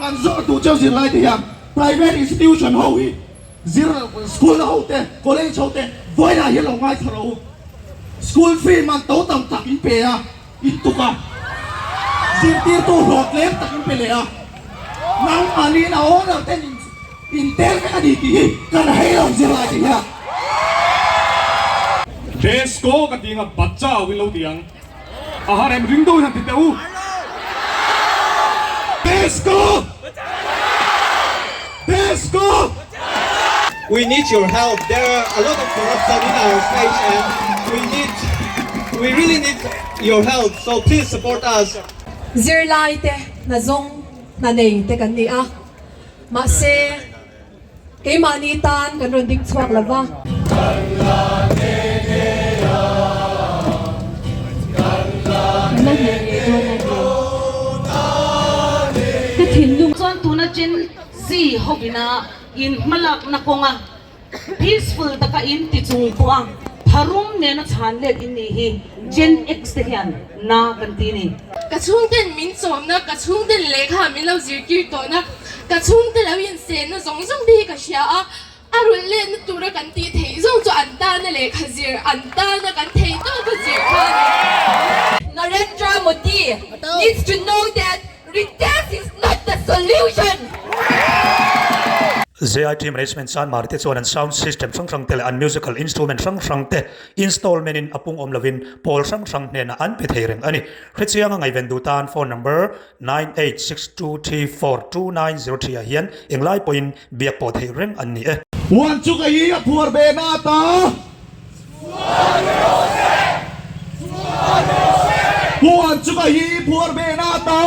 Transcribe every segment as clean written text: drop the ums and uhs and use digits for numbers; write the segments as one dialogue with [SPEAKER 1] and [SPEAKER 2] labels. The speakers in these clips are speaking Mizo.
[SPEAKER 1] Kan zawh duh cheu zirlai te hian private institution ho hi zir school ho te college ho te vawiinah hian lo ngaithla rawh u. School fee man to tam tak in pe a, in tuk a, zirtirtu hlawh tlem tak in pe leh a, nangmahniin a owner ten in in tel vek a ni tih hi kan hei lo zirlai te hian.
[SPEAKER 2] Desko ka ti anga bacha win lo ti ang. A har em ring deuh hian ti teh u.
[SPEAKER 1] Desko! Desko!
[SPEAKER 3] We need your help. There are a lot of corruption in our state and we need, we really need your help. So please support us.
[SPEAKER 4] Zirlai te hna zawng hna nei te kan ni a, mahse keimahni tan kan rawn ding chhuak lo va.
[SPEAKER 5] Ka la hneh ngei dawn a ni. Ka thinlung.
[SPEAKER 6] Chuan tuna Gen Z hovina in hmalakna kawnga peaceful taka in ti chung pawha tharum nena chhan let in nih hi Gen X te hian na kan ti ni.
[SPEAKER 7] Ka chhungten min chawmna, ka chhungten lehkha min lo zirtir tawhna, ka chhungte lo insenna zawng zawng te hi ka hria a, a rulh letna tura kan tih theih zawng chu an tana lehkha zir, an tana kan theih tawka zir kha a ni.
[SPEAKER 8] Narendra Modi needs to know that Retest is not the solution!
[SPEAKER 9] JIT Management chuan Marte chuan an sound system hrang hrang te leh an musical instrument hrang hrang te installment in a pung awm lovin pawl hrang hrang hnenah an pe thei reng a ni. Hrechianga ngaihven duh tan phone number 9862342903 ah hian englai pawhin biak pawh theih reng an ni e.
[SPEAKER 1] Huan chu ka hi a phuar ve na ta. Huan chu ka hi phuar ve na ta.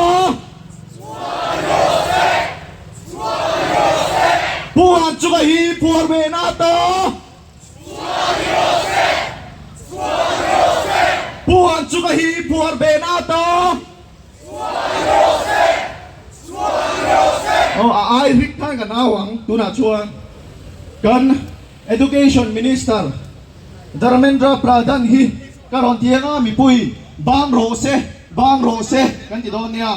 [SPEAKER 1] Huan chu ka hi phuar ve na ta. Huan chu ka hi phuar ve na ta. Aw a ai rik khan kan au ang tunah chuan kan Education Minister Dharmendra Pradhan hi ka rawn ti anga mipui bang rawh se, bang rawh se kan ti dawn nia.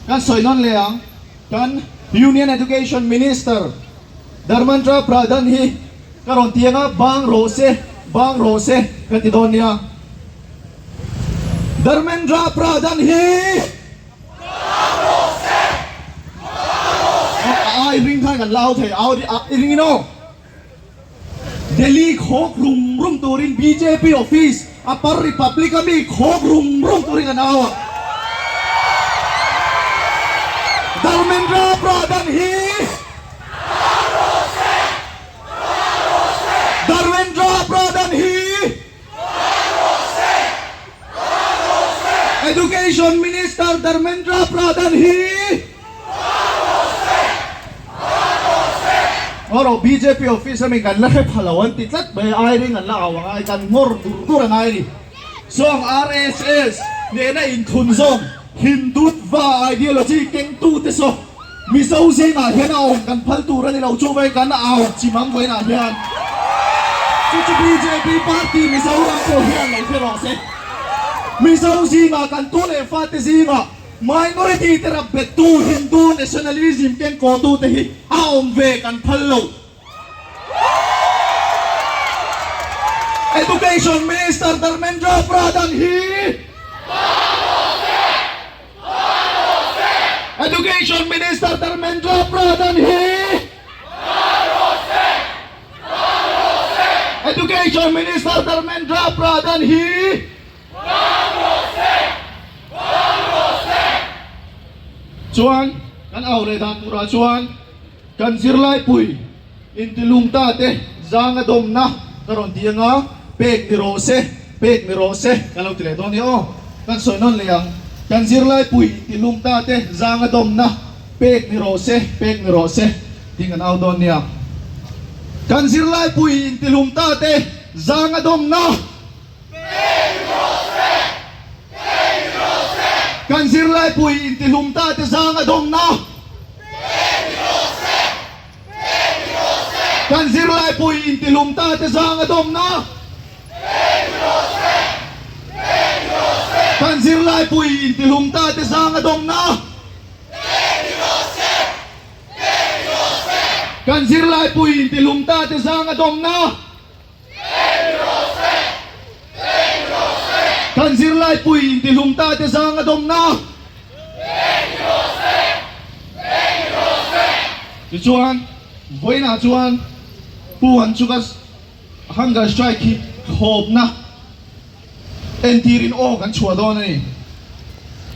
[SPEAKER 1] Kan sawi nawn leh ang, kan Union Education Minister Dharmendra Pradhan hi ka rawn ti anga bang rawh se, bang rawh se kan ti dawn nia. Dharmendra Pradhan hi Bang rawh se! Bang rawh se! A ai ring khan kan la au thei, au ai ring in aw. Delhi khawk rum rum turin bjp office Upper Republic a mi khawk rum rum turin kan au a. Dharmendra Pradhan hi Bang rawh se! Bang rawh se! Dharmendra Pradhan hi Education Minister Dharmendra Pradhan hi Aw bjp office ami kan la hre pha lo an ti tlat mai a, ai ring an la au angai kan ngawr dur dur angai a ni. Chuang RSS nena inthun zawng Hindutva ideology kengtu te saw Mizo zingah hian a awm kan phal tur a ni lo, chuvei kan au chimang vawiinah hian chu chu bjp party Mizoram pawh hian lo hre rawh se. Mizo zingah kan tu leh fate zingah minority te rap bettu Hindu nationalism kengkawtu te hi a awm ve kan phal lo. Education Minister Dharmendra Pradhan hi Education Minister Dharmendra Pradhan hi Education Minister Dharmendra Pradhan hi Chuan kan au leh dan turah chuan Kan zirlaipui intilung ta te zanga dawmna ka rawn ti anga, pek ni rawh se, pek ni rawh se kan lo ti leh dawn nia aw. Kan sawi nawn leh ang, kan zirlaipui intilung ta te zanga dawmna pek ni rawh se, pek ni rawh se tih kan au dawn nia. Kan zirlaipui intilung ta te zanga dawmna pek ni rawh se, pek ni rawh se. Kan zirlaipui intilung ta te zanga dawmna. Kan zirlaipui intihlum ta te zang a dawmna. Kan zirlaipui intihlum ta te zang a dawmna. Kan zirlai pui intihlum ta te zang a dawmna. Kan zirlai pui intihlum ta te zang a dawmna. Tichuan, vawiinah chuan Pu Anchuka hunger strike hi thlawpna entirin aw kan chhuah dawn a ni.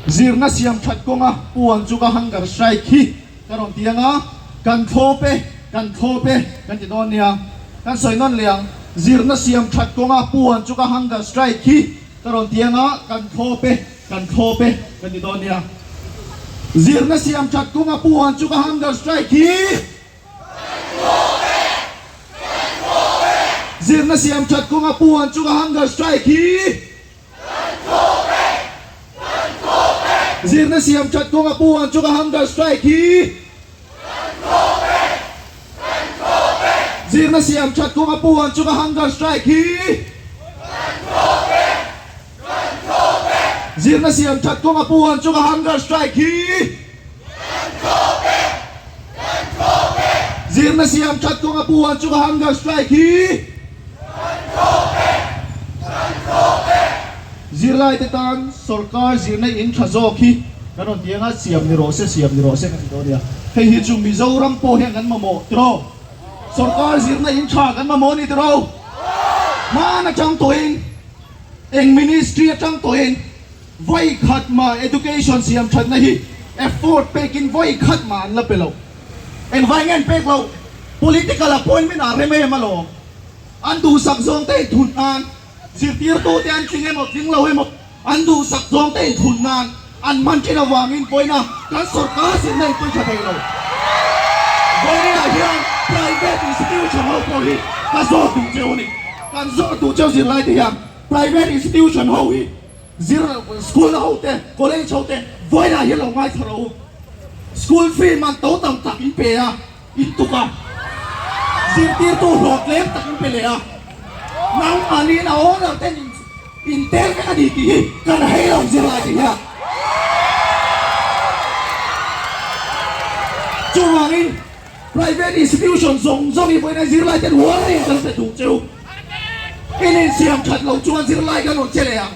[SPEAKER 1] Zirna siam that kawnga Pu Anchuka hunger strike hi ka rawn ti anga, kan thlawp e, kan thlawp e kan ti dawn nia. Kan sawi nawn leh ang, zirna siam that kawnga Pu Anchuka hunger strike hi ka rawn ti anga, kan thlawp e, kan thlawp e kan ti dawn nia. Zirna siam that kawnga Pu Anchuka hunger strike hi. Zirna siam that kawnga Pu Anchuka hunger strike hi. Zirna siam that kawnga Pu Anchuka hunger strike hi. Zirna siam that kawnga Pu Anchuka hunger strike hi. Zirna siam that kawnga Pu Anchuka hunger strike hi. Zirna siam that kawnga Pu Anchuka hunger strike hi. Zirlaite tan sorkar zirna in tha zawk hi kan rawn ti anga siam ni rawh se, siam ni rawh se kan ti dawn nia. Hei hi chu Mizoram pawh hian kan mamawh tiraw? Sorkar zirna in tha kan mamawh a ni tiraw? Hman atang tawhin, eng ministry atang tawhin vawi khat mah education siam thatna hi effort pekin vawi khat mah an la pe lo. Engvai nge an pek loh? Political appointment ah rem em alawm. An duhsak zawng te inthun nan, zirtirtute an tling emaw tling lo emaw an duhsak zawng te inthun nan an hman thin avangin vawiina kan sorkar zirna in pawi tha thei lo. Vawiina hian private institution ho pawh hi ka zawt duh cheu a ni. Kan zawt duh cheu zirlai te hian private institution ho hi zir school ho te, college ho te vawiina hian lo ngaithla rawh u. School fee man to tam tak in pe a. In tuk a, zirtirtu hlawh tlem tak in pe leh a, nangmahniin a owner ten in tel vek a ni tih hi kan hei lo zirlai te hian. Chuvangin private institution zawng zawng hi vawiin a zirlai ten warning kan pe duh cheu. In insiam that loh chuan zirlai kan rawn che leh ang.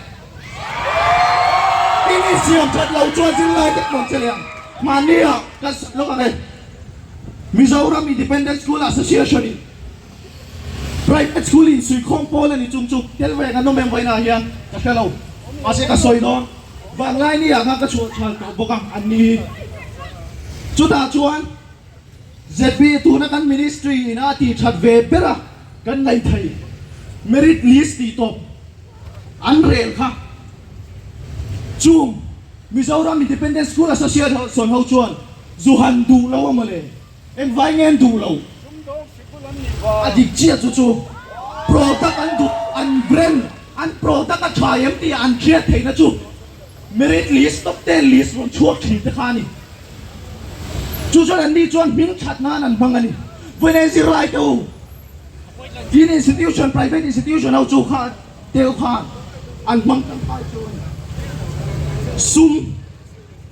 [SPEAKER 1] In insiam that loh chuan zirlai kan rawn che leh ang. Mahnia kan lawk ang e. Mizoram Independent School Association in Private School in suikhawm pawl a ni chung chu tel ve kan awm em vawiinah hian ka hre lo. Mahse ka sawi dawn vanglai ni ah khan ka chhuah chhal tawh bawk a an ni hi. Chutah chuan ZB tuna kan Ministry in a tih that ve ber a kan ngaih thei merit list tih tawp an rel kha chung Mizoram Independent School Association ho chuan zu han duh lo a mawle, engvai nge an duh lo? A dik chiah chu chu product an duh, an brand, an product a tha em tih an hriat theihna chu merit list, top ten list rawn chhuak thin te kha a ni. Chu chuan anni chuan hming that nan an hmang a ni. Vawiin zirlai te u, in institution, private institution ho chu kha Tel khan an hmang tangkai chu a ni. Sum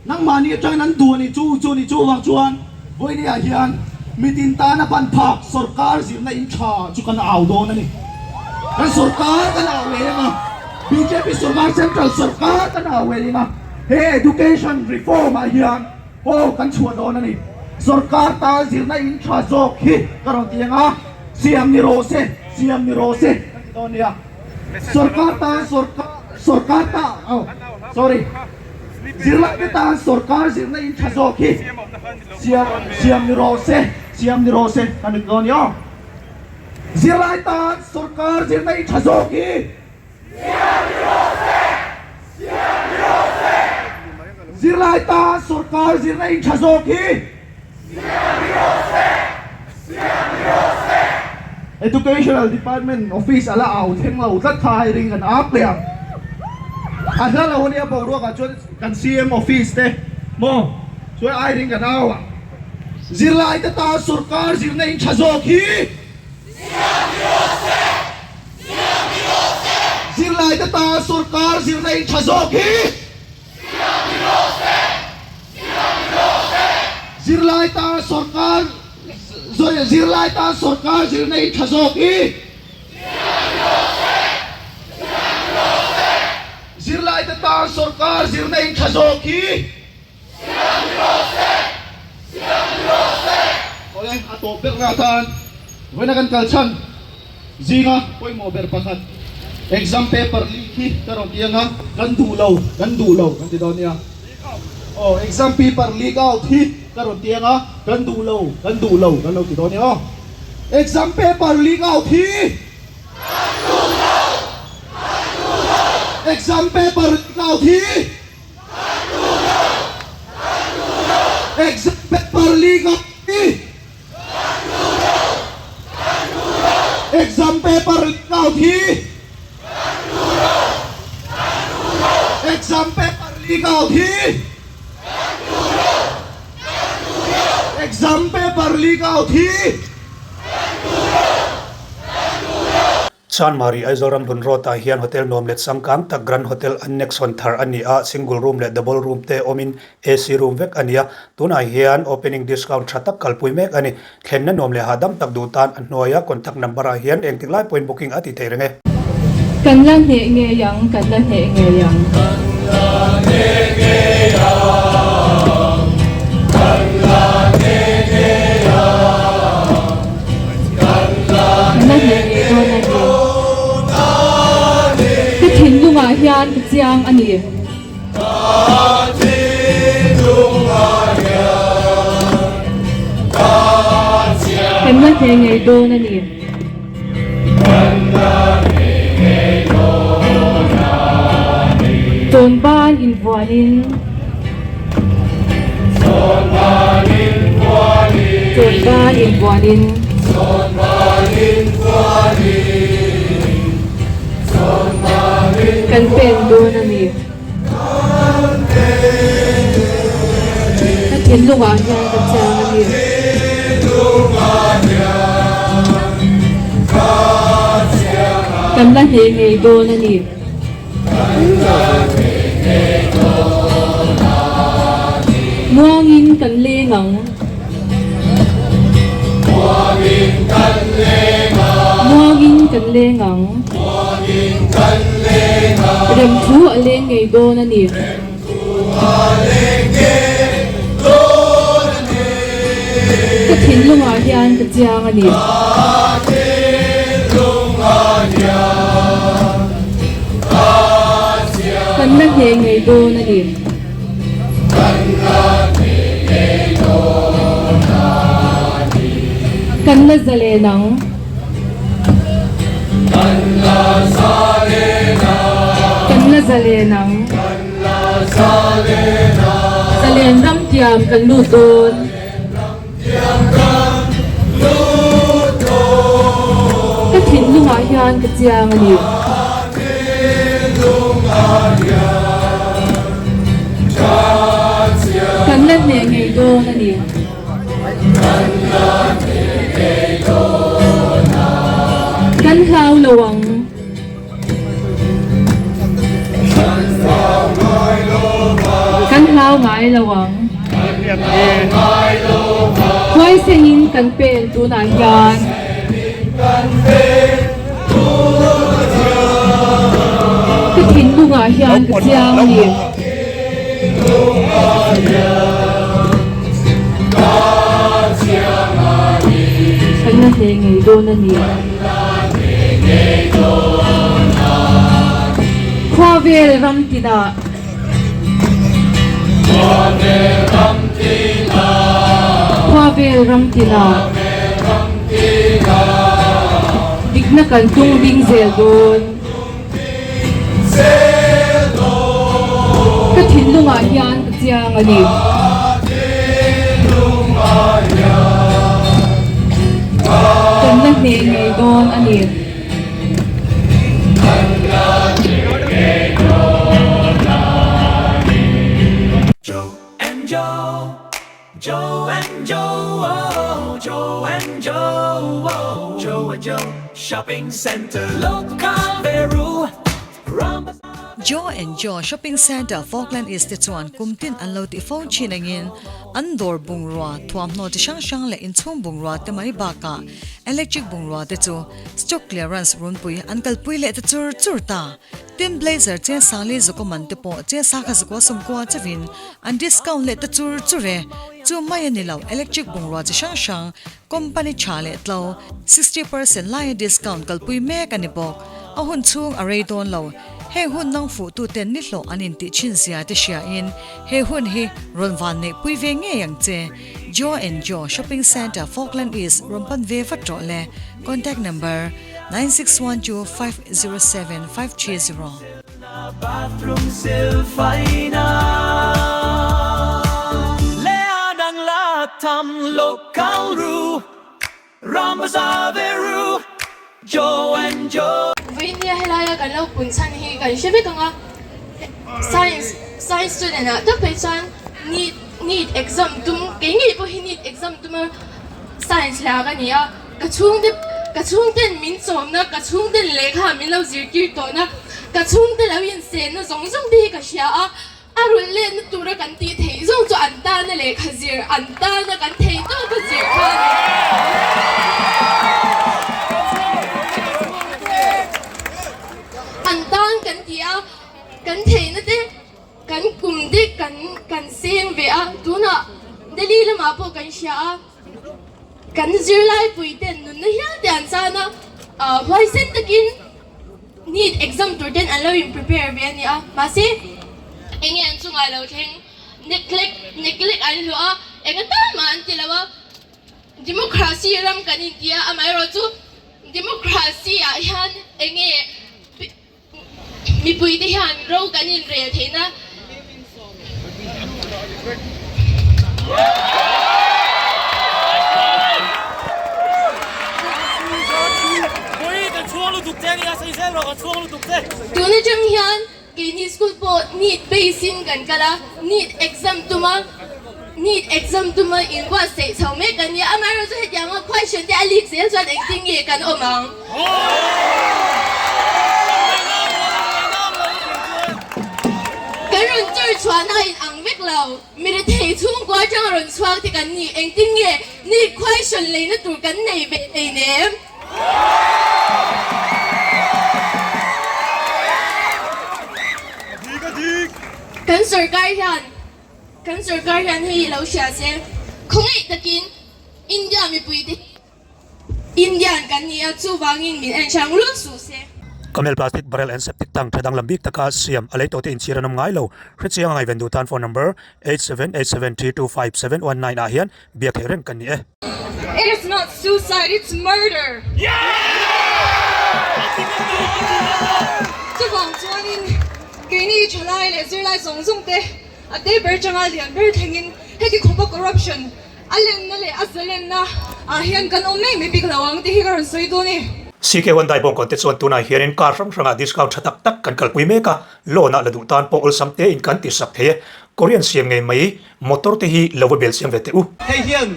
[SPEAKER 1] nangmahni atangin an duh a ni chu chu a ni. Chuvang chuan vawinia hian mitin tana ban phak sorkar zirna in tha chu kan au dawn a ni. Kan sorkar kan au ngei ang a, bjp sorkar central sorkar kan au ngei ang a, he education reform ah hian aw kan chhuah dawn a ni. Sorkar tan zirna in tha zawk hi ka rawn ti ang a, siam ni rawh se, siam ni rawh se. Kan ti dawn nia. Sorkar tan sorkar sorkar ta oh sorry zirlai te tan sorkar zirna in tha zawk hi siam siam ni rawh se siam ni rawh se kan ti dawn nia. Zirlai tan sorkar zirna in tha zawk hi siam ni rawh se siam ni rawh se zirlai tan sorkar zirna in tha zawk hi Educational Department office a la au thleng lo tlat kha hei ring kan ap leh ang. A hla lo ania boruak ah chuan kan CM office te maw chuan ai ring kan au ang. Zirlai te tan sorkar zirna in tha zawk hi Zirlai te tan sorkar zirna in tha zawk hi Zirlai tan sorkar. Zirlai tan sorkar zirna in tha zawk hi. Zirlai te tan sorkar zirna in tha zawk hi. Awle, a tawp ber na atan vawiina kan kal chhan zinga pawimawh ber pakhat exam paper leak hi ka rawn ti anga kan duh lo, kan duh lo kan ti dawn nia. Aw, exam paper leak out hi ka rawn ti anga kan duh lo, kan duh lo kan lo ti dawn nia aw. Exam paper leak out hi kan duh lo, kan duh lo. Exam paper leak out hi kan duh lo, kan duh lo. Exam paper leak out hi kan duh lo, kan duh lo. Exam paper leak out hi kan duh lo, kan duh lo. Exam paper leak out hi kan duh lo, kan duh lo. Exam paper leak out hi kan duh lo, kan duh lo.
[SPEAKER 9] Chanmari Aizawl Ramhlun Road ah hian hotel nuam leh changkang tak Grand Hotel Annex hawn thar a ni a, single room leh double room te awmin AC room vek a ni a, tunah hian opening discount tha tak kalpui mek a ni. Thlenna nuam leh hahdam tak duh tan a hnuaia contact number ah hian engtik lai pawhin booking a ti thei reng e.
[SPEAKER 5] Kan la hneh ngei ang, kan la hneh ngei ang.
[SPEAKER 10] Kan la hneh ngei ang, kan la hneh ngei ang, kan la
[SPEAKER 5] Kan la hneh ngei dawn a ni. Ka thinlungah hian ka chiang a ni.
[SPEAKER 10] Ka thinlungah hian ka chiang.
[SPEAKER 5] Kan la hneh ngei dawn a ni.
[SPEAKER 10] Kan la hneh ngei dawn a ni.
[SPEAKER 5] Chawnban invuanin.
[SPEAKER 10] Chawnban invuanin.
[SPEAKER 5] Chawnban invuanin.
[SPEAKER 10] Chawnban invuanin.
[SPEAKER 5] Kan pen dawn a ni. Ka thinlungah hian ka chiang a ni. Kan la hneh ngei dawn a ni. Muangin kan leng ang. Muangin kan leng ang. Remthu a leng ngei dawn a ni. Ka thinlungah hian ka chiang a ni. Kan la hneh ngei dawn a ni. Kan la zalen ang. Kan la zalen ang. Zalen ram tiam kan lut dawn. Ka thinlungah hian ka chiang a ni. Kan la hneh ngei dawn a ni. Kan hlau lo ang. Kan hlau ngai lo ang. Huaisengin kan pen tunah hian. Ka thinlungah hian ka chiang a ni. Kan la hneh ngei dawn a ni. Khuavel ram tinah. Khuavel ram tinah. Dikna kan tung ding zel dawn. Ka thinlungah hian ka chiang a ni. Kan la hneh ngei dawn a ni.
[SPEAKER 10] Joe and Joe, Joe and Joe, oh, Joe and Joe, oh, Joe and Joe Shopping Center, Local Veru, Ram.
[SPEAKER 11] Joe and Joe Shopping Centre Falkland East te chuan kum tin an lo tih fo thin angin an dawr bungrua, thuamhnaw chi hrang hrang leh inchhung bungrua te mai bakah electric bungrua te chu stock clearance runpui an kalpui leh ta chur chur ta. Tin blazer che sali zukaw man te pawh che sakha zukaw sawmkua chauhin an discount leh ta chur chur e. Chu mai a ni lo, electric bungrua chi hrang hrang company tha leh tlo 60% laia discount kalpui mek a ni bawk. A hun chhung a rei dawn lo. Heng hun nang fuh tuten ni hlawh an intih thin zia te hriain he hun hi rawn van neihpui ve ngei ang che. Joe and Joe Shopping Centre Falkland East rawn pan ve vat rawh le. Contact number. 9612 507 530.
[SPEAKER 10] Bathroom sil faina Le adang la tam local ru Rambazaar ve ru Joe and Joe.
[SPEAKER 7] Vawinia helaia kan lo pun chhan hi kan hre vek ang a, science science student ah tak phei chuan NEET NEET exam tum kei ngei pawh hi NEET exam tuma science la ka ni a. Ka chhungte ka chhungten min chawmna, ka chhungten lehkha min lo zirtir tawhna, ka chhungte lo insenna zawng zawng te hi ka hria a, a rulh letna tura kan tih theih zawng chu an tana lehkha zir, an tana kan thei tawpa zir kha a ni. An tan kan ti a, kan theihna te kan kum te kan kan seng ve a, tunah Delhi lamah pawh kan hria a. Kan zirlaipui ten nunna hial te an chan a, huaisen takin NEET exam tur ten an lo in prepare ve a ni a, mahse enge an chungah lo thleng neglect neglect an hluah a, enga tan mah an ti lo a, democracy ram kan inti a, amaherawhchu democracy ah hian enge Mipui te hian ro kan inrel theihna Tun atang hian keini school pawh NEET base in kan kal a, NEET exam tuma NEET exam tuma inbuatsaih chho mek kan nia, amaherawhchu hetianga question te a leak zel chuan engtin nge kan awm ang? Kan rawn chawr chhuahna a inang vek lo. Mi rethei chhungkua atanga rawn chhuak te kan ni. Engtin nge ni question leina tur kan nei ve hleinem? Kan sorkar hian kan sorkar hian hei lo hria se, khawngaih takin India mipuite hi Indian kan ni a, chuvangin min en hrang lul suh se.
[SPEAKER 9] Camel plastic barrel and septic tank tha danglam bik taka siam a lei tawhte inchhir an awm ngai lo. Hrechiang a ngaihven duh tan phone number 8787325719 ah hian biak theih reng kan ni e.
[SPEAKER 8] It is not suicide, it's murder! Chuvang chuanin keini thalai leh zirlai zawng zawng te a te ber changa lian ber thlengin heti khawpa corruption A lenna leh a zalenna ah hian kan awm mai mai bik lo ang tih hi ka rawn sawi dawn e.
[SPEAKER 9] CK Hyundai bawngkawn te chuan tunah hianin car hrang hrangah discount tha tak tak kan kalpui mek a, loan ah la duh tan pawh awlsam tein kan tihsak thei e. Korean siam ngei mai motor te hi lo va bel siam ve teh u.
[SPEAKER 3] Hei hian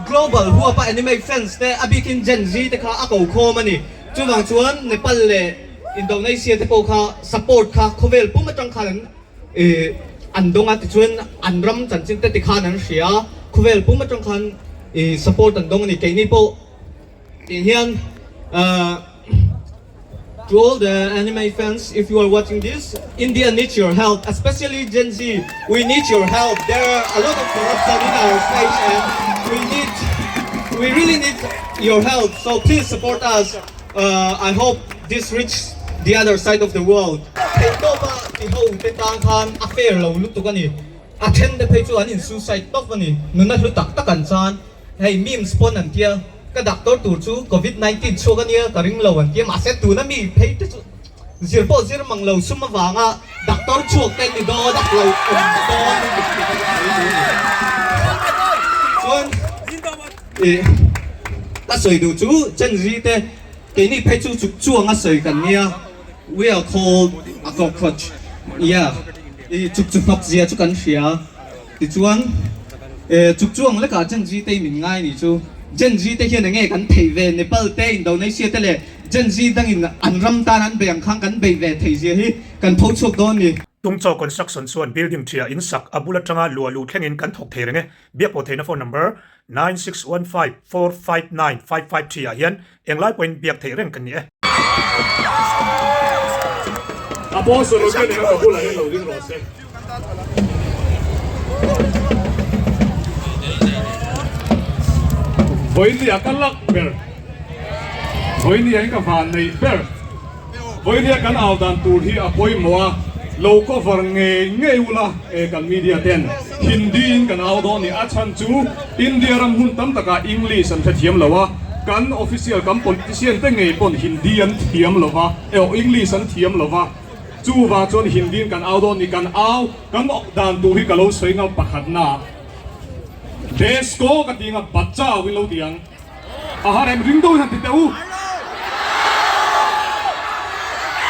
[SPEAKER 3] global huapa anime fans te a bikin Gen Z te kha a ko khawm a ni. Chuvang chuan Nepal leh Indonesia te pawh kha support kha khawvel pum atang khan an Ih an dawng a tichuan an ram chanchin te tikhan an hria a, khawvel pum atang khan ih support an dawng a ni. Keini pawh tih hian ah to all the anime fans if you are watching this India needs your help especially Gen Z we need your help there are a lot of corruption in our state and we need we really need your help so please support us ah I hope this reach the other side of the world. Theihtawpa ti ho te tan khan a fair lo lutuk a ni. A then te phei chu an in suicide tawp a ni. Nuna hlu tak tak an chan. Hei memes pawn an tia, ka doctor tur chu covid 19 chhuak a nia ka ring lo an tia mahse tuna mi phei te chu zir pawh zir mang lo sum avanga doctor chhuak te an ni dawn a lo awm dawn an ti tih ka sawi duh a ni. Chuan ih ka sawi duh chu Gen Z te keini phei chu chuk chuang a sawi kan nia. We are called a cockroach yeah i chuk chu hnawk zia chu kan hria tichuan eh chuk chu ang lekah Gen Z te min ngai ni chu Gen Z te hian enge kan theih ve Nepal te Indonesia te leh Gen Z dangin an ram tan an bei ang khan kan bei ve theih zia hi kan pho chhuak dawn ni.
[SPEAKER 9] Tungchaw Construction chuan building ṭhia in sak a bul aṭanga luah luh thlengin kan thawk thei reng e. Biak pawh theihna phone number 9615459553 ah hian englai pawhin biak theih reng kan ni e.
[SPEAKER 2] A boss rawh te nena ka bulah hian lo ding rawh se. Vawinia ka lak ber, vawinia hi ka van neih ber, vawinia kan au dan tur hi a pawimawh a, lo cover ngei ngei ula e kan media ten Hindi in kan au dawn ni, a chhan chu India ram hmun tam takah English an hrethiam lo a, kan official kan politician te ngei pawn Hindi an thiam lo va, emaw English an thiam lo va. Chuvang chuan Hindi in kan au dawn ni, kan au, kan awk dan tur hi ka lo sawi ngam pakhat na. Desko ka ti nga bachao in lo ti ang. A har em ring deuhin han ti teh u.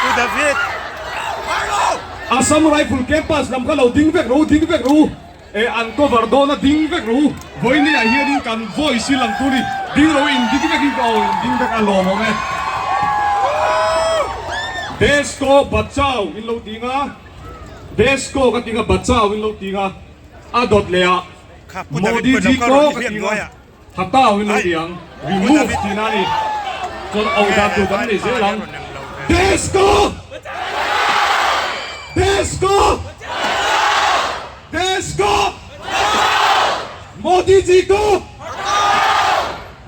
[SPEAKER 12] Pu David.
[SPEAKER 2] Assam Rifle Campus lam kha lo ding vek rawh u, ding vek rawh u. E an cover dawn a ding vek rawh u. Vawiin ah hianin kan voice hi lang tur ni ding rawh u in ding vek in ka aw in ding vek a lawmawm e. Desko Bachao in lo ti nga Desko ka ti nga Bachao in lo ti nga a dawt leh ah Modi ji ko ka ti nga Hatao in lo ti ang remove tih na ni chuan auh dan tur kan nei zel ang Desko Desko Desko Modi ji ko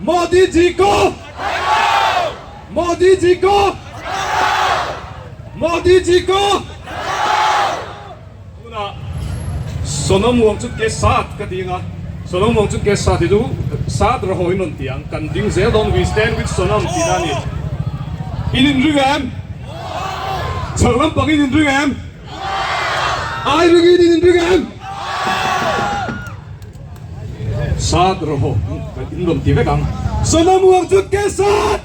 [SPEAKER 2] Modi ji ko Modi ji ko Modi ji ko Tunah Sonam Wang chu ke sat ka ti anga, Sonam Wang chu ke sat hi chu sat raho in rawn ti ang, kan ding zel dawn we stand with Sonam tih na a ni. In inring em? Chhak lampang in inring em? Ai ringin in inring em? Sat raho in rawn ti vek ang. Sonam Wang chu ke sat!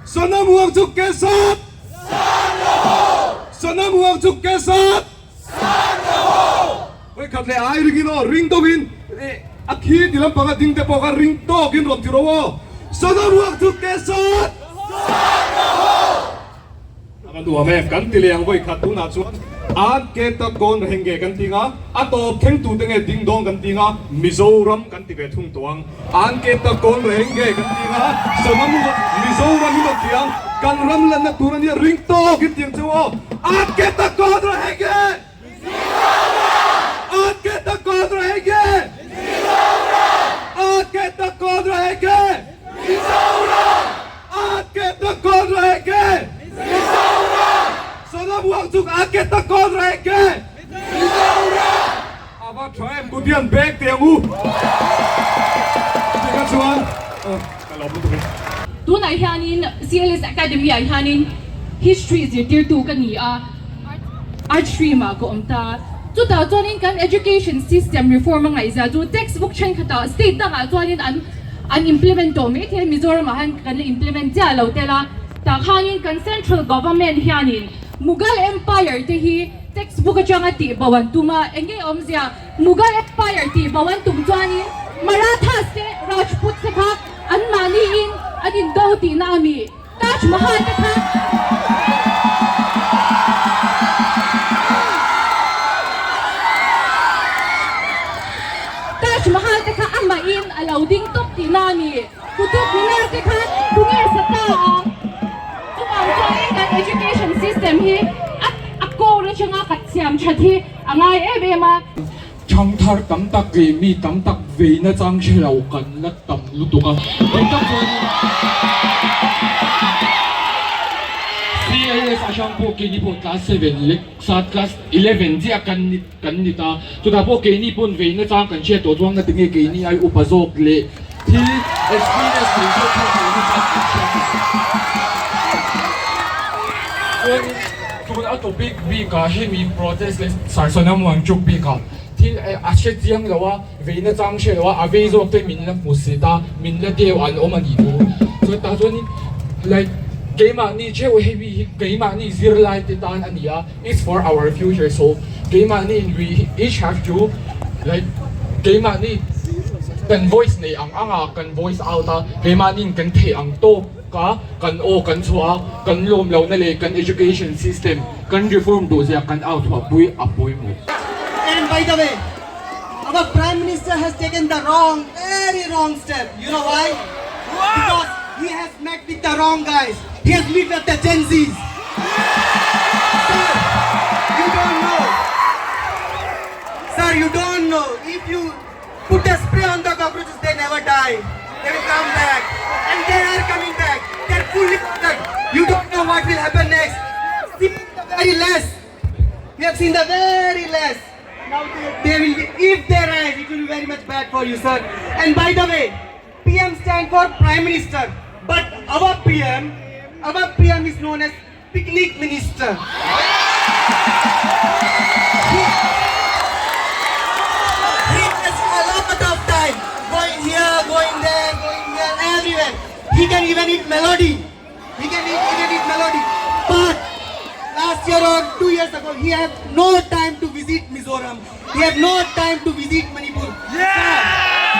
[SPEAKER 2] Sonam Wang chu ke sat! Sonam Wangchuk ke sat! Vawikhat leh ai ringin aw, ring deuhin a thi ti lampanga ding te pawh kha ring tawkin rawn ti ro aw. Sonam Wangchuk ke sat! A va nuam em, kan ti leh ang vawikhat tunah chuan an ke tak dawn reng nge kan ti nga, a tawp thleng tute nge ding dawn kan ti nga, Mizoram kan ti ve thung tawh ang. An ke tak dawn reng nge kan ti nga, Sonam Mizoram hi rawn ti ang, kan ram lanna tur ania ring tawk in tiang chu aw, An ke tak dawn reng nge? An ke tak dawn reng nge? An ke tak dawn reng nge? An ke tak dawn reng nge? Sonam Wangchuk an ke tak dawn reng nge? A va tha em kut hian bag teh ang u tikha chuan ka lawm lutuk e.
[SPEAKER 5] Tunah hianin CLS Academy ah hianin History zirtirtu ka ni a, Art stream ah ka awm ta. Chutah chuanin kan education system reform a ngaihzia chu textbook thenkhatah state dangah chuanin an an implement tawh mai thei a, Mizoramah hian kan la implement chiah lo tel a. Tah khanin kan central government hianin Mughal Empire te hi Textbook atanga tih bo an tum a, eng nge awmzia? Mughal Empire tih bo an tum chuanin Marathas te Rajputs te kha anmahniin an indo tihna a mi? Taj Mahal te kha Taj Mahal te kha amahin a lo ding tawp tihna a mi? Qutub Minar te kha tunge sa ta ang? Chuvang chuanin kan education system hi a a core atanga ka siam that hi a ngai em em a.
[SPEAKER 13] Thangthar tam tak leh mi tam tak veina chang hre lo kan la tam lutuk a, eng tak chuanin CLS atang pawh keini pawh class seven leh class 11 chiah kan ni. Kan ni ta. Chutah pawh keini pawn veina chang kan hriat tawh chuang ngatinge keini ai upa zawk leh thil experience nei zawk kha veina chang kan hriat tawh. Chuanin tun a topic bikah hemi protest leh Sarsona Muangchuk bikah thil a hre chiang lo a, veina chang hre lo a, a vei zawk te min la hmu sit a, min la deu an awm a nih thu. Chuan tah chuanin like keimahni theuh hemi hi keimahni zirlai te tan a ni a. It's for our future so keimahni in we each have to like keimahni. Kan voice nei ang ang a, kan voice out a, keimahniin kan theih ang tawk a, kan aw kan chhuah a, kan lawm lohna leh kan education system kan reform duh zia kan out chhuah pui a pawimawh.
[SPEAKER 14] And by the way, our Prime Minister has taken the wrong, very wrong step. You know why? Because he has met with the wrong guys. He has met with the Gen Zs. Sir, you don't know. Sir, you don't know. If you put a spray on the cockroaches, they never die. They will come back. And they are coming back. They're fully loaded. You don't know what will happen next. See the very less. We have seen the very less. Now they, they will be, if they rise, it will be very much bad for you, sir. And by the way, PM stand for Prime Minister. But our PM, our PM is known as Picnic Minister. He, he has a lot of time going here, going there, going here, everywhere. He can even eat melody. He can eat, even eat melody. But last year or 2 years ago, he had no time to visit Mizoram. He had no time to visit Manipur. Yeah!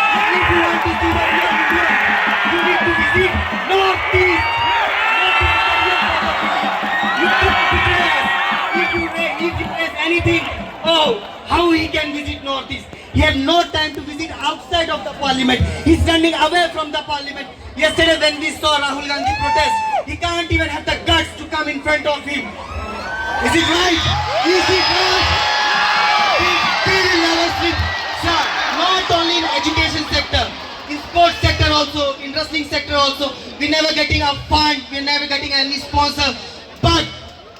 [SPEAKER 14] Sir, if you want to see the real India, you need to visit Northeast. Northeast is the real part of India. You can't betray us. If you raise, if you raise anything, oh, how he can visit Northeast? He had no time to visit outside of the parliament. He's running away from the parliament. Yesterday when we saw Rahul Gandhi protest, he can't even have the guts to come in front of him. Is it right? Is it right? We will never sleep. Sir, not only in education sector, in sports sector also, in wrestling sector also, we're never getting a fund, we're never getting any sponsor. But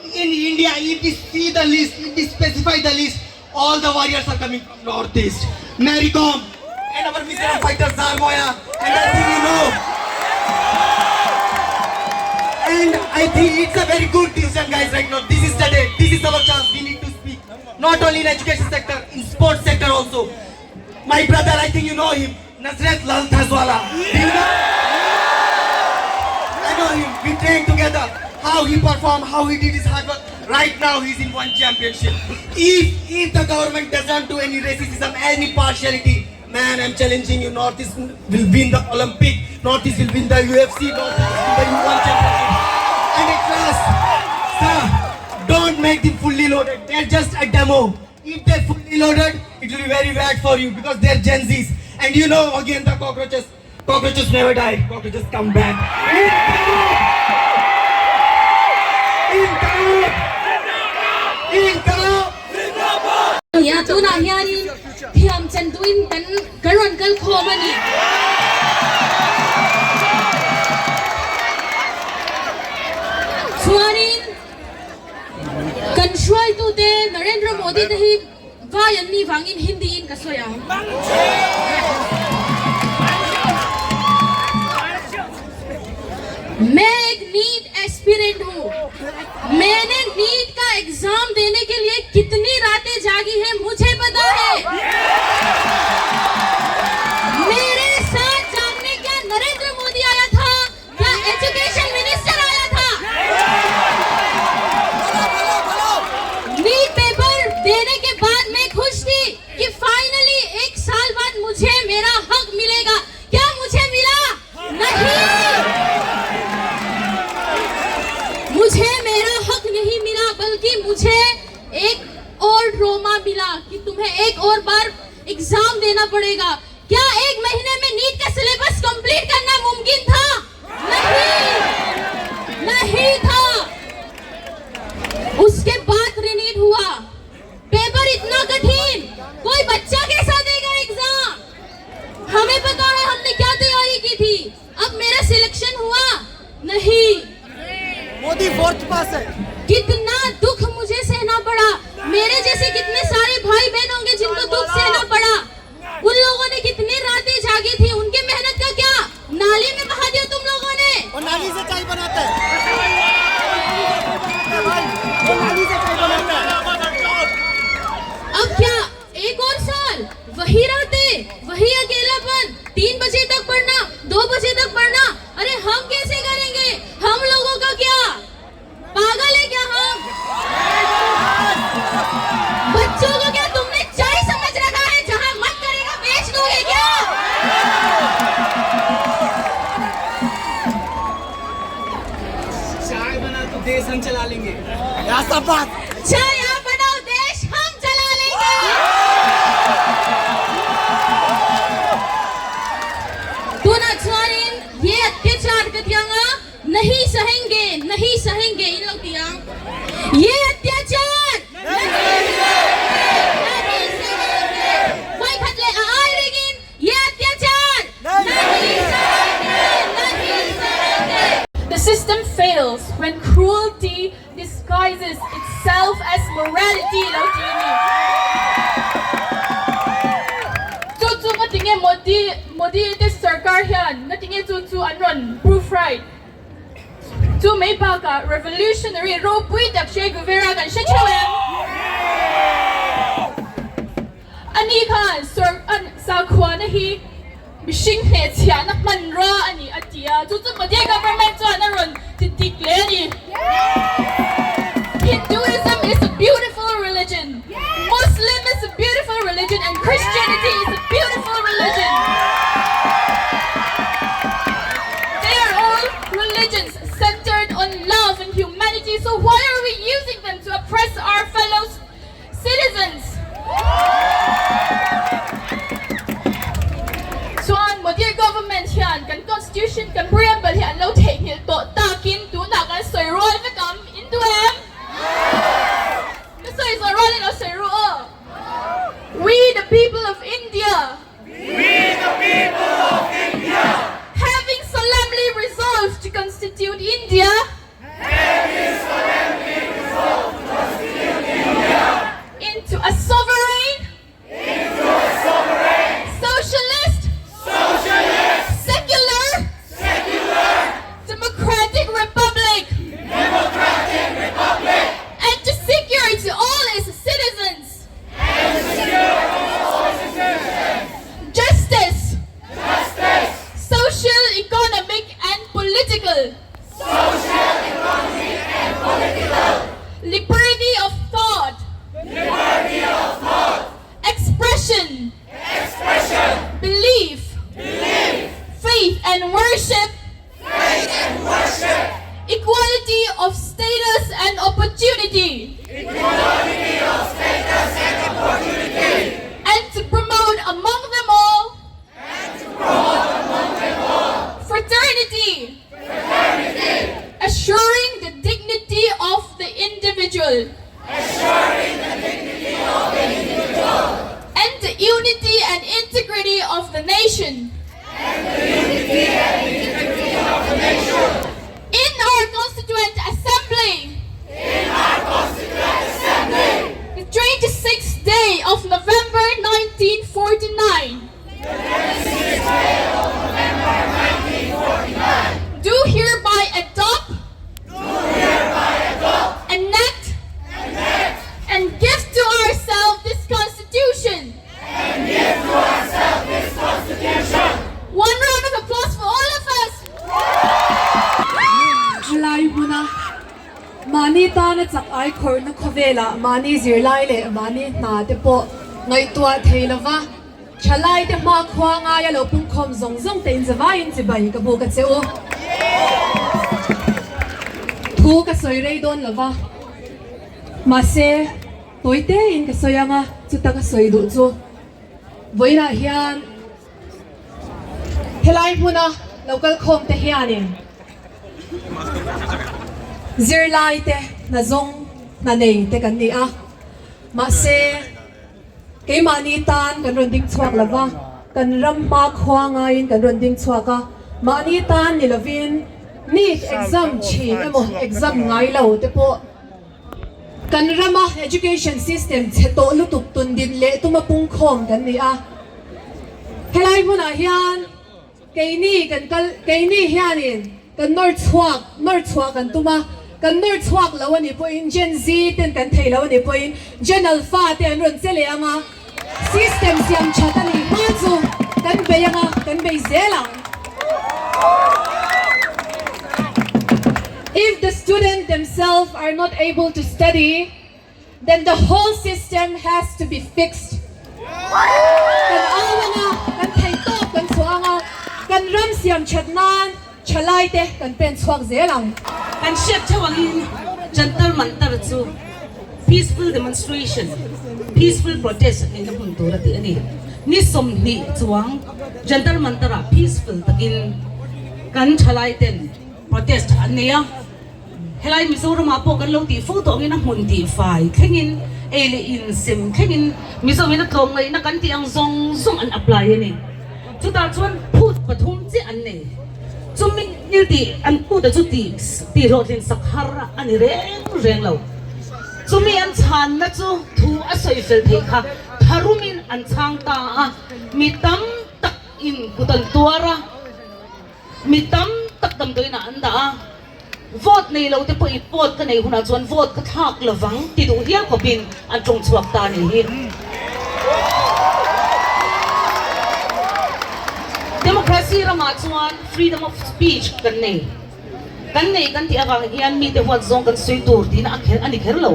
[SPEAKER 14] in India, if we see the list, if we specify the list, all the warriors are coming from Northeast. Mary Kom and our Mizoram fighter Zarmoya, and I think you know. And I think it's a very good decision, guys, right now. This is the day. This is our chance. We need to speak. Not only in education sector, in sports sector also. My brother, I think you know him, Nazareth Lalthazuala. Do you know? I know him. We trained together. How he performed, how he did his hard work. Right now, he's in one championship. If if the government doesn't do any racism, any partiality, man, I'm challenging you. Northeast will win the Olympic. Northeast will win the UFC. Northeast will win the U1 championship. And I trust, sir, don't make them fully loaded. They're just a demo. If they're fully loaded, it will be very bad for you because they're Gen Zs. And you know, again, the cockroaches, cockroaches never die. Cockroaches come back. Inkalab! Inkalab!
[SPEAKER 7] Nia tunah hianin thiam chan duhin kan kan rawn kal khawm a ni. Chuanin kan hruaitute Narendra Modi te hi vai an nih vangin Hindi in ka sawi ang. मैं एक NEET aspirant हूँ मैंने NEET का exam देने के लिए कितनी रातें जागी है मुझे पता है मेरे साथ जागने क्या नरेंद्र मोदी आया था क्या एजुकेशन मिनिस्टर आया था नीट पेपर देने के बाद मैं खुश थी कि फाइनली एक साल बाद मुझे मेरा हक मिलेगा क्या मुझे मिला नहीं मुझे मेरा हक नहीं मिला बल्कि मुझे एक और ट्रोमा मिला कि तुम्हें एक और बार एग्जाम देना पड़ेगा क्या एक महीने में नीट का सिलेबस कंप्लीट करना मुमकिन था नहीं नहीं था उसके बाद रिनीट हुआ पेपर इतना कठिन कोई बच्चा कैसा देगा एग्जाम हमें पता है हमने क्या तैयारी की थी अब मेरा सिलेक्शन हुआ नहीं
[SPEAKER 14] मोदी फोर्थ पास है
[SPEAKER 7] कितना दुख मुझे सहना पड़ा मेरे जैसे कितने सारे भाई बहन होंगे जिनको दुख सहना पड़ा उन लोगों ने कितनी रातें जागी थी उनके मेहनत का क्या नाली में बहा दिया तुम लोगों ने
[SPEAKER 14] वो नाली से चाय बनाता है भाई वो नाली से चाय बनाता है
[SPEAKER 7] अब क्या एक और साल वही रातें वही अकेलापन 3 बजे तक पढ़ना 2 बजे तक पढ़ना अरे हम कैसे करेंगे हम लोगों का क्या पागल Chaya banao desh hum chala lenge. Tunah chuanin ye atyachar ka ti anga nahi sahenge nahi sahenge in lo ti ang. Ye atyachar nahi sahenge nahi sahenge. Vawikhat leh a ai ringin ye atyachar nahi sahenge nahi sahenge.
[SPEAKER 5] The system fails when cruelty disguises itself as morality lo ti a ni. Chu chu ngatinge Modi Modi te sarkar hian ngatinge chu chu an rawn proof right. Chu mai bakah revolutionary ropui tak Che Guevara kan hre theuh em? Ani khan sawr an sakhuana hi mihring hnehchhiahna hmanrua a ni a ti a, chu chu Modi government chuan a rawn ti dik hle a ni. Hinduism is a beautiful religion, Muslim is a beautiful religion and Christianity is a beautiful religion. They are all religions centered on love and humanity so why are we using them to oppress our fellow Citizens! Chuan Modi government hian kan constitution kan preamble hi an lo theihnghilh tawh takin tunah kan sawi rual vek ang, in duh em? Ka sawi zawh rualin lo sawi ru aw. We the people of India.
[SPEAKER 10] We the people of India.
[SPEAKER 5] Having solemnly resolved to constitute India. Into a sovereign.
[SPEAKER 10] Into a sovereign.
[SPEAKER 5] Socialist.
[SPEAKER 10] Socialist.
[SPEAKER 5] Secular.
[SPEAKER 10] Secular.
[SPEAKER 5] Democratic Republic.
[SPEAKER 10] Democratic Republic.
[SPEAKER 5] And to secure to all its citizens.
[SPEAKER 10] And to secure to all its citizens.
[SPEAKER 5] Justice.
[SPEAKER 10] Justice.
[SPEAKER 5] Social, economic and political.
[SPEAKER 10] Social, economic and political.
[SPEAKER 5] Liberty of thought.
[SPEAKER 10] Liberty of thought.
[SPEAKER 5] Expression.
[SPEAKER 10] Expression.
[SPEAKER 5] Belief.
[SPEAKER 10] Belief.
[SPEAKER 5] Faith and worship.
[SPEAKER 10] Faith and worship.
[SPEAKER 5] Equality of status and opportunity.
[SPEAKER 10] Equality of status and opportunity.
[SPEAKER 5] And to promote among them all.
[SPEAKER 10] And to promote among them all.
[SPEAKER 5] Fraternity.
[SPEAKER 10] Fraternity.
[SPEAKER 5] Assuring the dignity of the individual.
[SPEAKER 10] Assuring the dignity of the individual.
[SPEAKER 5] And the unity and integrity of the nation.
[SPEAKER 10] And the unity and integrity of the nation.
[SPEAKER 5] In our Constituent Assembly.
[SPEAKER 10] In our Constituent Assembly.
[SPEAKER 5] The 26th day of November 1949.
[SPEAKER 10] The 26th day of November 1949.
[SPEAKER 5] Do hereby adopt.
[SPEAKER 10] Do hereby adopt.
[SPEAKER 5] Enact.
[SPEAKER 10] Enact.
[SPEAKER 5] And give to ourselves this Constitution.
[SPEAKER 10] And give to ourselves this Constitution.
[SPEAKER 5] One round of applause for all of us.
[SPEAKER 4] Thalai hmuna mahni tana chak ai khawrhna khawvelah mahni zirlai leh mahni hna te pawh ngaihtuah thei lova thalai te hma khua ngaia lo pungkhawm zawng zawng te inzavaiin chibai ka buk a che u. Thu ka sawi rei dawn lova mahse tawi tein ka sawi anga chuta ka sawi duh chu vawiinah hian Helai hmuna lo kal khawm te hianin zirlai te hna zawng hna nei te kan ni a, mahse keimahni tan kan rawn ding chhuak lo va, kan ram hma khua ngaiin kan rawn ding chhuak a, mahni tan ni lovin NEET exam thin emaw exam ngai lo te pawh Kan rama education system chhe tawh lutuk tun din leh tuma pungkhawm kan ni a. Helai hmunah hian keini kan kal, keini hianin kan nawr chhuak, nawr chhuah kan tum a, kan nawr chhuak lo a nih pawhin Gen Z ten kan thei lo a nih pawhin Gen Alpha te an rawn che leh ang a, system siam that a nih hma chu kan bei ang a, kan bei zel ang. If the student themselves are not able to study, then the whole system has to be fixed. Kan au anga, kan thei tawp kan chhuah anga, kan ram siam that nan thalai te kan pen chhuak zel ang.
[SPEAKER 6] Kan hriat theuh angin. Jantar Mantar chu peaceful demonstration, peaceful protest nihna hmun tur a tih a ni. Ni 20 chuang Jantar Mantar ah peaceful takin kan thalai ten protest an nei a. Helai Mizoram ah pawh kan lo tih fo tawh angin a hmun tih fai thlengin ei leh in sem thlengin Mizo in a tlawmngaihna kan tih ang zawng zawng an apply a ni. Chutah chuan phut pathum chiah an nei. Chumi thil tih an phut a chu tih tih hlawhtlin sak har a ni reng reng lo. Chumi an chhanna chu thu a sawi fel theih kha tharumin an chhang ta a, mi tam tak in kut an tuar a, mi tam tak damdawiinah an dah a. Vote nei lo te pawh i vote ka nei hunah chuan vote ka thlak lovang ti duh hial khawpin an tawng chhuak ta a nih hi. Democracy ramah chuan freedom of speech kan nei. Kan nei kan tih avang hian mite huat zawng kan sawi tur tihna a kher a ni kher lo.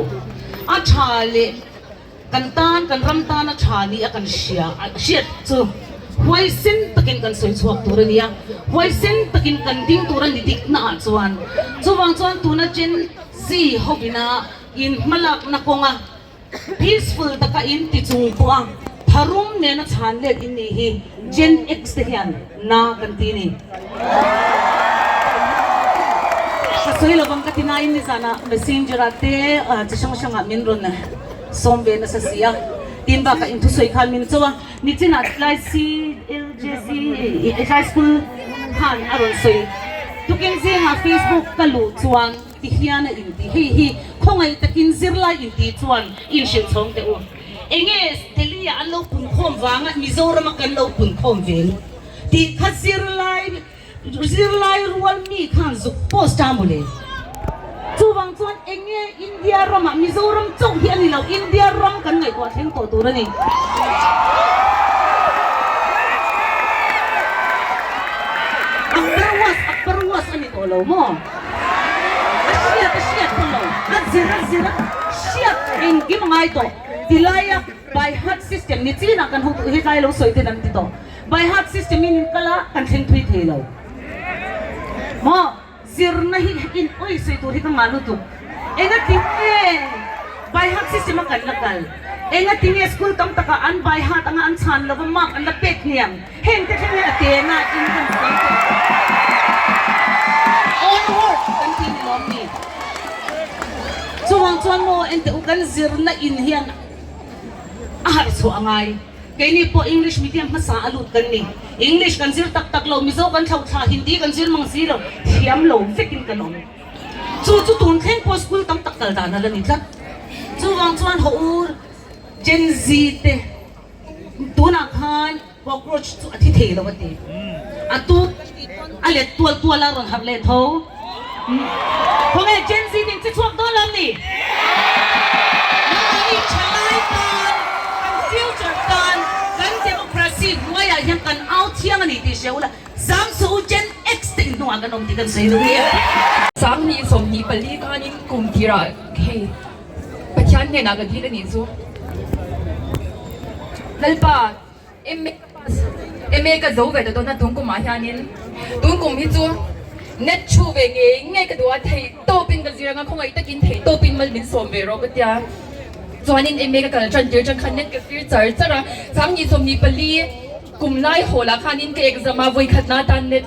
[SPEAKER 6] A tha leh. Kan tan, kan ram tana tha ni a kan hria, hriat chu huaisen takin kan sawi chhuak tur a ni a, huaisen takin kan ding tur a ni dikna ah chuan. Chuvang chuan tuna Gen Z hovina in hmalakna kawnga peaceful taka in ti chung pawha tharum nena chhan let in nih hi Gen X te hian na kan ti a ni. Ka sawi lovang ka ti nain nizanah messenger ah te chi hrang hrangah min rawn sawm ve nasa si a, tin bakah in thusawi khan min cho a, nichinah tlai CLJC tlai school khan a rawn sawi tukin zingah Facebook ka luh chuan ti hian a inti hei hi khawngaih takin zirlai inti chuan inhrilh chhawng teh u. Enge Delhi ah an lo punkhawm vanga Mizoram a kan lo punkhawm ve ni tih kha zirlai zirlai rual mi khan zuk post a mawle. Chuvang chuan enge India ramah Mizoram chauh hi a ni lo, India ram kan ngaihtuah thleng tawh tur a ni. Akbar was Akbar was a ni tawh lo maw? A hriat a hriat pawh lo, a zir a zir a hriat engkim a ngai tawh. Tilaia by heart system ni chinah kan hotu hetlai lo sawi ten an ti tawh. By heart system in kal a kan thleng thui thei lo maw? Zirna hi in awi sawi tur hi ka ngah lutuk. Engati nge by heart system a kan la kal? Engati nge school tam takah an by heart anga an chhan lova mark an la pek hniam? Heng te thleng hian a tena in kan sawi tawh. Onward kan ti ni lawm ni? Chuvang chuan maw enteh u kan zirna in hian a harh chhuah a ngai. Keini pawh English medium hmasa a lut kan ni. English kan zir tak tak lo, Mizo kan thlo thla, Hindi kan zir mang si lo, thiam lo vekin kan awm. Chu chu tun thleng pawh school tam tak kal dan a la ni tlat. Chuvang chuan haw u Gen Z te tunah khan cockroach chu a thi thei lo a ti. A tu a let tual tual a rawn harh leh tho. Khawnge Gen Z in che chhuak dawn lo ni? Nangmahni thalai tan, kan future tan, kan democracy hnuaiah hian kan au thiang a ni tih hria ula, zam suh u Gen X te in hnungah kan awm tih kan sawi duh nia.
[SPEAKER 5] 2024 khanin kum tirah hei Pathian hnenah ka dil a nih chu. Lalpa. MA ka pass MA ka zo ve ta dawn a tun kumah hianin tun kum hi chu net thu ve ngei ngei ka duh a thei tawpin ka zir anga khawngaih takin thei tawpin mal min sawm ve rawh ka tia chuanin MA ka kal tan tir tang khan net ka zir char char a 2024 kum lai haw lah khanin ka exam a vawi khat na atan net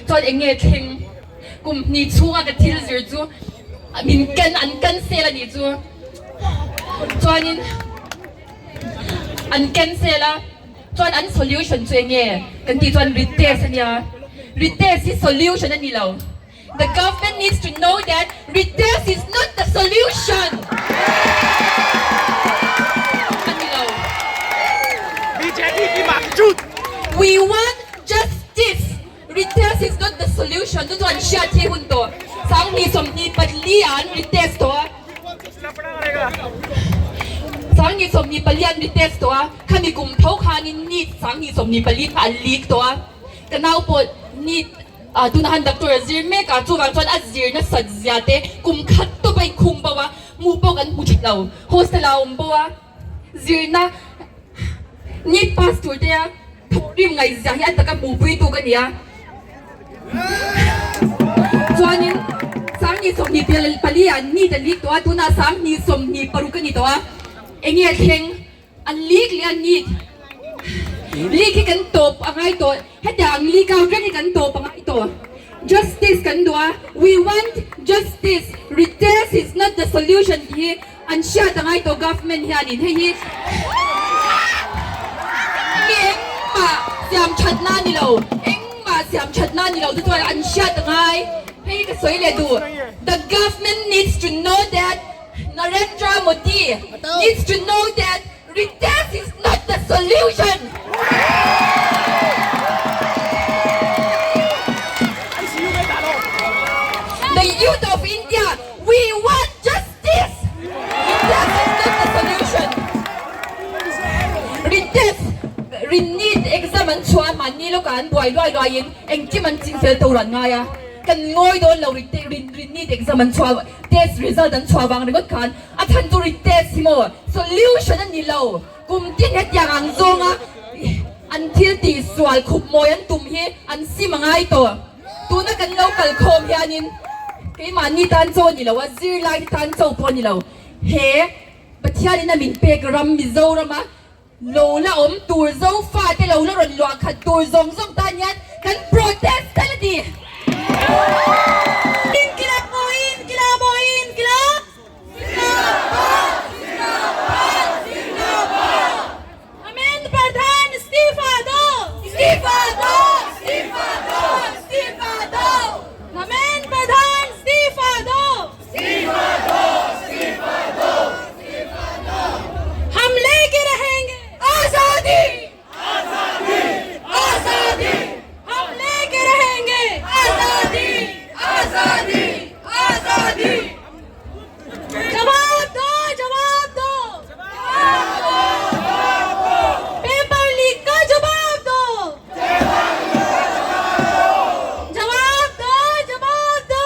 [SPEAKER 5] chuan eng nge thleng kum hnih chhunga ka thil zir chu min ken an cancel a nih chu chuanin. An cancel a, chuan an solution chu enge kan tih chuan retest a nia, retest hi solution a ni lo, the government needs to know that retest is not the solution a ni lo. We want justice, retest is not the solution chu chuan hriat hi hun tawh, 2024 ah an retest tawh a. 2024 an retest tawh a, khami kum tho khanin NEET 2024 kha an leak tawh a, ka nau pawh NEET ah tunah khan doctor a zir mek a, chuvang chuan a zir nasat zia te kum khat tawp a inkhung bo a, hmuh pawh kan hmu tha lo, hostel ah a awm bo a, zirna NEET pass tur te a thawhrim ngaihzia hi a taka hmuhpui tu ka ni a, chuanin. 2024 ah NEET an leak tawh a, tunah 2026 a ni tawh a, enge a thleng? An leak leh a NEET leak hi kan tawp a ngai tawh, hetiang ang leak out reng hi kan tawp a ngai tawh. Justice kan duh a, we want justice, retest is not the solution tih hi an hriat a ngai tawh government hianin hei hi mi engmah siam thatna a ni lo, engmah siam thatna a ni lo te chuan an hriat a ngai, hei hi ka sawi leh duh, the government needs to know that Narendra Modi needs to know that retest is not the solution. The youth of India, we want justice! Retest is not the solution. Retest, re-NEET exam an chhuah a, mahni lawkah an buai luai luaiin engkim an chingfel tur an ngai a, kan ngawi dawn lo re-NEET exam an chhuah Test result an chhuah vang ringawt khan a chhan chu retest hi maw solution a ni lo. Kum tin hetiang ang zawnga an thil tih sual khup mawi an tum hi an sim a ngai tawh. Tuna kan lo kal khawm hianin keimahni tan chaw a ni lo a, zirlai te tan chaw pawh a ni lo. He Pathianin a min pek ram Mizorama lo la awm tur Zofa te lo la rawn luah khat tur zawng zawng tan hian kan protest tel a ni.
[SPEAKER 15] Inkilap maw inkilap maw inkilap Zindabad Zindabad Zindabad Amen Pradhan Istifa do Istifa do Istifa do Istifa do Amen Pradhan Istifa do Istifa do Istifa do Hum leke rahenge Azadi Azadi Azadi Hum leke rahenge Azadi Azadi Azadi Jawab do Jawab do Paper leak ka jawab do Jawab do Jawab do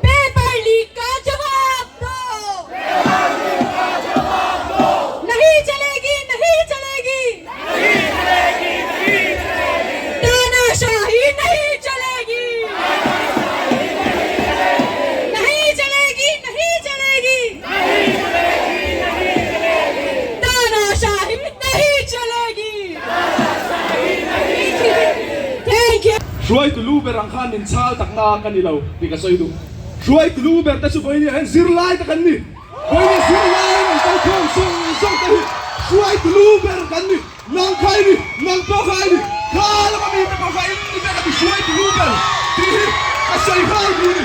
[SPEAKER 15] Paper leak ka jawab do! Nahi chalegi nahi chalegi! Tanashahi nahi chalegi! Nahi chalegi nahi chalegi! Tanashahi nahi chalegi! Thank you.
[SPEAKER 2] Hruaitu lu ber ang khan min chal tak na ka ni lo tih ka sawi duh. Hruaitu lu ber te chu vawiin hian zirlai te kan ni. Vawiin zirlai an kal khawm zawng zawng te hi hruaitu lu ber kan ni. Nang kha i ni, nang pawh kha i ni, kha lama mi te pawh kha in ni vek a ti hruaitu lu ber tih hi ka sawi nghal duh a ni.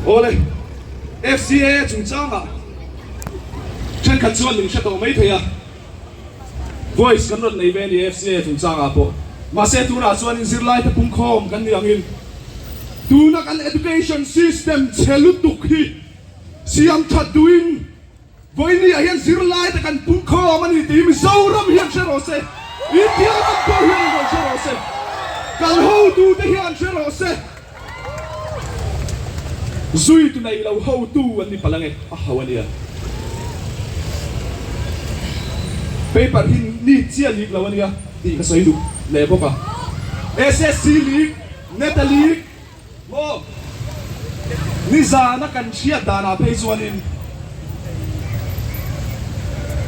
[SPEAKER 2] Awle, FCA chungchangah. Thenkhat chuan min hre tawh mai thei a, voice kan rawn nei ve a ni FCA chungchangah pawh. Mahse tunah chuanin zirlaite pungkhawm kan nih angin tuna kan education system chhe lutuk hi siam that duhin vawinia hian zirlaite kan pungkhawm a ni tih hi Mizoram hian hre rawh se, India ram pawh hian rawn hre rawh se, kan hotute hian hre rawh se. Zui tu nei lo hotu an ni palh ange, a ho ania. Paper hi neat chiah leak lo ania tih ka sawi duh leh bawk a. SSC leak, NETA leak maw? Nizana kan hriat danah phei chuanin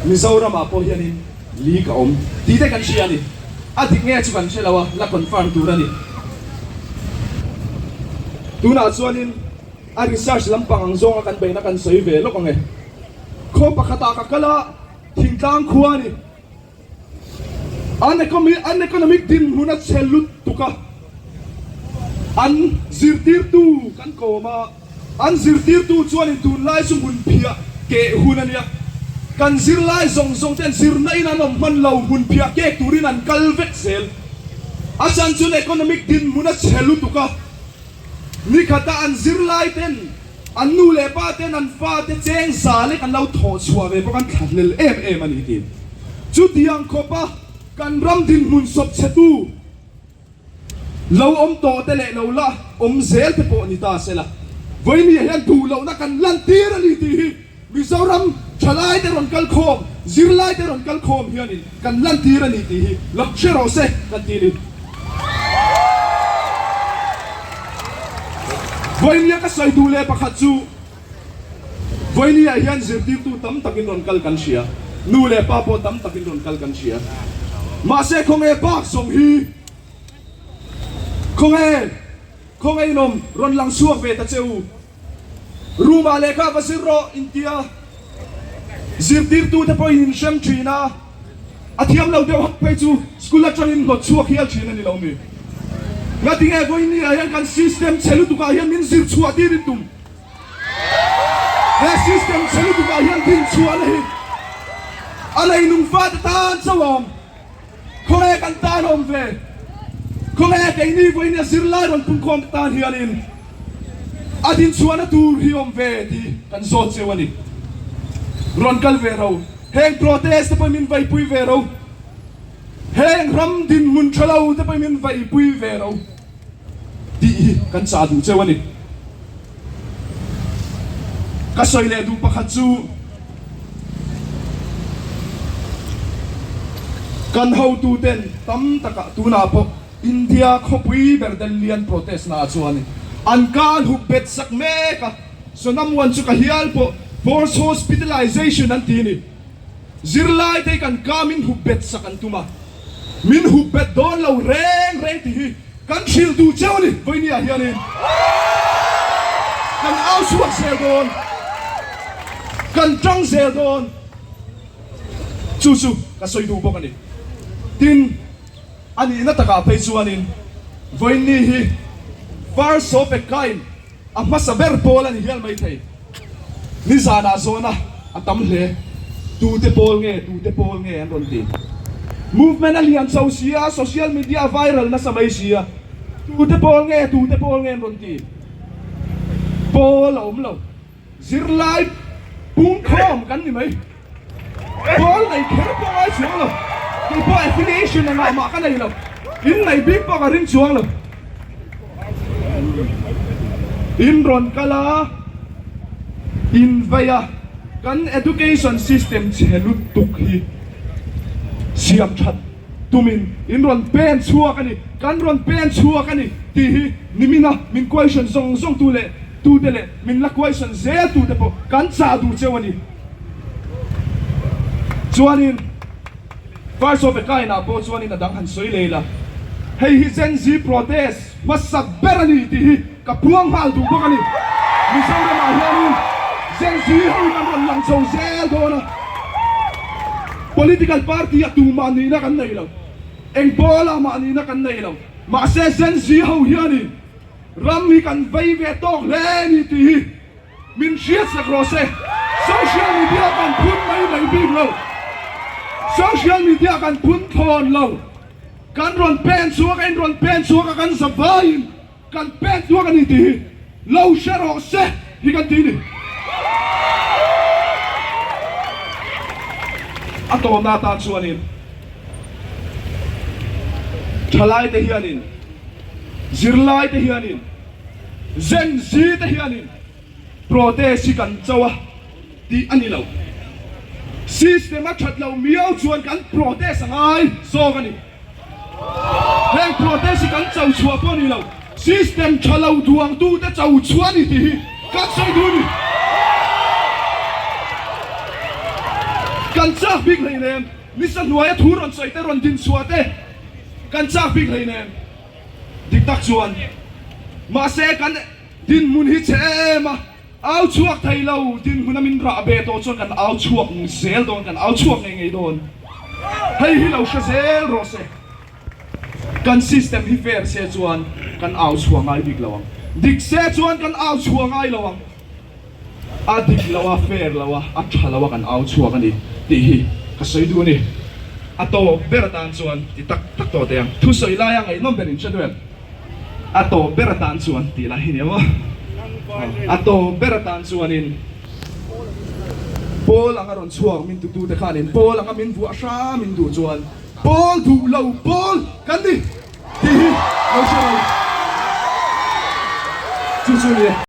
[SPEAKER 2] Mizoramah pawh hianin leak a awm tih te kan hria a ni. A dik nge chu kan hre lo a, la confirm tur a ni. Tunah chuanin a research lampang ang zawnga kan beihna kan sawi ve lawk ang e. Khaw pakhatah ka kal a, thingtlang khua a ni. An an economic dinhmun a chhe lutuk a, an zirtirtu kan kawm a, An zirtirtu chuanin tunlai chu hmun phiah keh hun a nia. Kan zirlai zawng zawng ten zirna in an awm hman lo, hmun phiah kek turin an kal vek zel. A chan chuan economic dinhmun a chhe lutuk a, nikhata an zirlai ten an nu leh pa ten an fate cheng za lek an lo thawh chhuah ve bawk an thlahlel em em a ni tiin. Chutiang khawpa kan ram dinhmun sawp chhetu. Lo awm tawh te leh lo la awm zel te pawh ni ta se la, Vawinia hian duh lohna kan lantir a ni tih hi Mizoram Thalai te rawn kal khawm, zirlai te rawn kal khawm hianin kan lantir a ni tih hi lo hre rawh se kan ti a ni. Vawinia ka sawi duh leh pakhat chu Vawinia hian zirtirtu tam takin rawn kal kan hria, nu leh pa pawh tam takin rawn kal kan hria. Mahse khawnge bak zawng hi khawnge khawnge inawm rawn lang chhuak ve ta che u. Room ah lehkha va zir rawh intia zirtirtute pawhin in hrem thin a, a thiam lo deuh hak phei chu school atangin hlawt chhuak hial thin a ni lo mi. Ngatinge vawiin ah hian kan system chhe lutuk ah hian min zir chhuah tir in tum. He system chhe lutuk ah hian din chhuahna hi a leinung fate tan chauh a awm. Khawnge kan tan awm ve? Khawnge keini vawiin a zirlai rawn pungkhawm te tan hianin a dinchhuahna tur hi awm ve tih kan zawt cheu a ni. Rawn kal ve ro. Heng protest te pawhin min vaipui ve ro. Heng ram dinhmun tha lo te pawhin min vaipui ve ro tih hi kan chah duh cheu a ni. Ka sawi leh duh pakhat chu kan hotuten tam takah tunah pawh India khawpui ber Delhi an protest naah chuan an kan hup bet sak mek a, Sonamuan chu ka hial pawh force hospitalization an ti a ni. Zirlai te hi kan ka min hup bet sak an tum a, min hup bet dawn lo reng reng tih hi kan hrilh duh cheu a ni. Vawinia hianin kan au chhuak zel dawn, kan tang zel dawn, chu chu ka sawi duh bawk a ni. Tin, a nihna takah phei chuanin vawiin hi first of a kind, A hmasa ber pawl a ni hial maithei. Nizanah zawhna a tam hle. Tute pawl nge, tute pawl nge an rawn ti. Movement a lian chho si a, social media a viral nasa mai si a. Tute pawl nge, tute pawl nge an rawn ti. Pawl a awm lo. Zirlai pungkhawm kan ni mai. Pawl nei kher pawh ngai chuang lo. Kei pawh affiliation engah mah ka nei lo. In nei bik pawh ka ring chuang lo. In rawn kal a, in vei a, kan education system chhe lutuk hi siam that tumin in rawn pen chhuak a ni, kan rawn pen chhuak a ni tih hi nimina min question zawng zawng tu leh tute leh min la question zel tute pawh kan chah duh cheu a ni. Chuanin First of a kind ah pawh chuanin a dang han sawi leh ila, hei hi Gen Z protest hmasa ber a ni tih hi ka puang nghal duh bawk a ni. Mizoramah hianin Gen Z ho in an rawn lang chho zel dawn a, political party a tumah nihna kan nei lo, eng pawlah mah nihna kan nei lo, mahse Gen Z ho hianin ram hi kan vei ve tawk hle a ni tih hi Min hriatsak rawh se, social media kan phun mai mai bik lo, social media kan phun thlawn lo, kan rawn pen chhuak a, in rawn pen chhuak a, kan za vaiin kan pen chhuak a ni tih hi lo hre rawh se hi kan ti a ni. A tawhna atan chuanin thalaite hianin, zirlaite hianin, Gen Z te hianin protest hi kan cho a tih a ni lo. System a that loh miau chuan kan protest a ngai zawk a ni. Heng protest hi kan cho chhuah pawh a ni lo, system tha lo duangtu te cho chhuah a ni tih hi kan sawi duh a ni. Kan chak bik hleinem, nisa hnuaia thu rawn sawi te rawn din chhuah te kan chak bik hleinem. Dik tak chuan mahse kan dinhmun hi chhe em a, au chhuak thei lo dinhmuna min rah ve tawh chuan kan au chhuak zel dawn, kan au chhuak ngei ngei dawn. Hei hi lo hre zel rawh se. Kan system hi fair se chuan kan au chhuah ngai bik lo ang, dik se chuan kan au chhuah ngai lo ang. A dik lo a, fair lo a, a tha lo a kan au chhuak a ni tih hi ka sawi duh a ni. A tawp ber atan chuan ti tak tak tawh teh ang. Thusawi laia ngaihnawm ber in hre duh em? A tawp ber atan chuan tih lai hi ni maw? A tawp ber atan chuanin Paul anga rawn chhuak min tutute khanin Paul anga min vuah hram in duh chuan Paul duh lo Paul kan ni tih hi lo hre lo. Chu chu ni e.